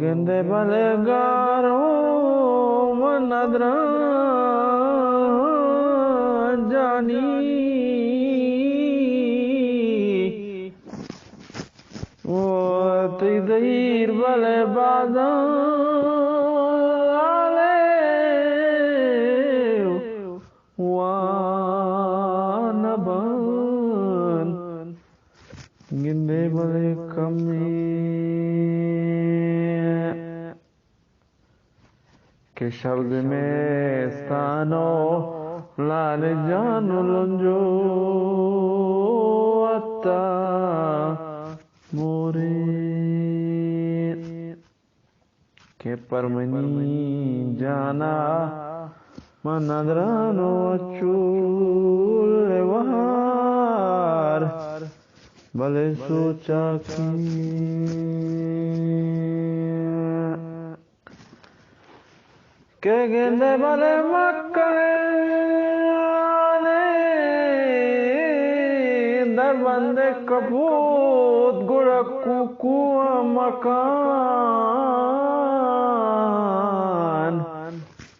گندئے بلے گار ءُ من ندراں جانی، ءُ تئی زہیر بلے بازاں آلے وان بان۔ گندئے بلے کمے کہ شب زمستان ءُ لال جان ءُ لنجو اتاں مورے، کہ پر منی جانا من ندران ءُ چول وہار، بلے سوچا کہ کہ گندئے بلے مکہانے دربند کپوت، گڑا کوکو مکان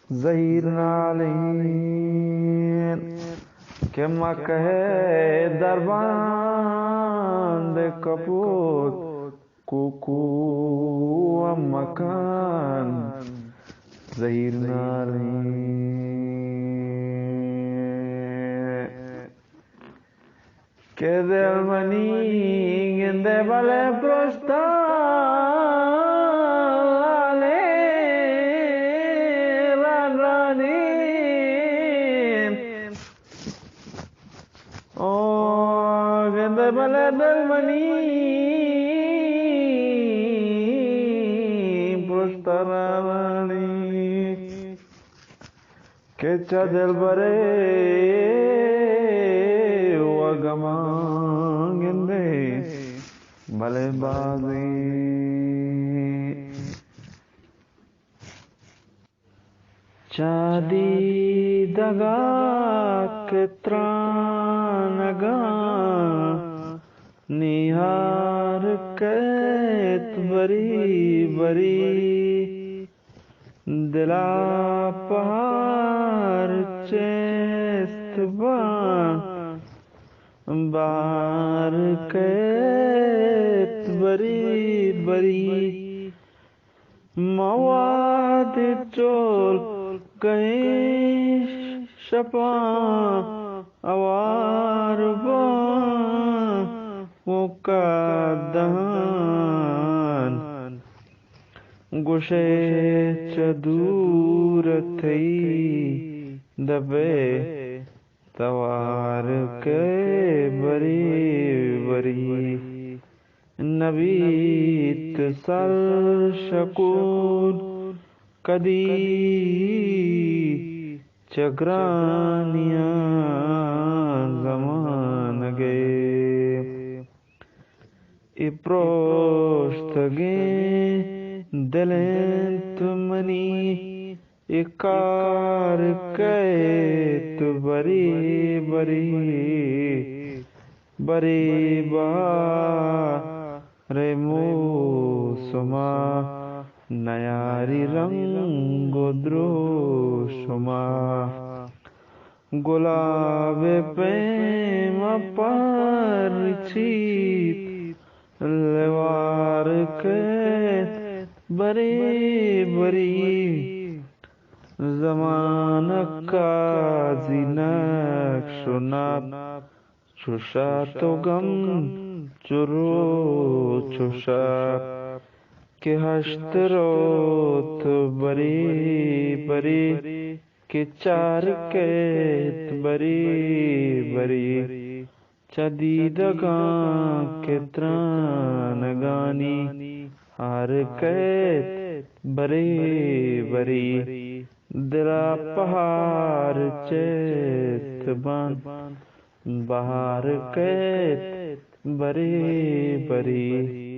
زہیر نالین، کہ مکہ دربند کپوت، کوکو ءُ مکان زہیر نالیں۔ کہ دل منی گندئے بلے پرشتاں لالیں ران رانیں۔ او گندئے بلے دل منی پرشتاں لالیں، کہ چہ دلبرے ءُ گماں گندئے بلے بازیں۔ چہ دیدگا کہ ترانگاں نیہار کئیت بری بری، دلا پہار چست باں بہار کئیت بری بری۔ ما وہدے چول کئیں شپاں ہوار باں، موکا دہان گوشئے چہ دور تئی دپئے توار کئے بری بری۔ نبیت سر شکون کدی چہ گرانیاں زمانگے۔ اے پروشتگیں دل انت منی، اے کار کئیت بری بری۔ بری بہار موسما نیاری رنگ ءُ دروشما۔ گلاب ءِ پیم ءَ پر چیت، لوار کئیت بری بری۔ زمانگ قاضی نقش ءُ ناپ، چو شات ءُ گم، چو روچ ءُ شپ، کہ ہشت روت بری بری۔ کہ چار کئیت بری بری، چہ دیدگاں کہ ترانگانی ہار کئیت بری بری۔ دلا پہار چست بنت بہار کئیت بری بری۔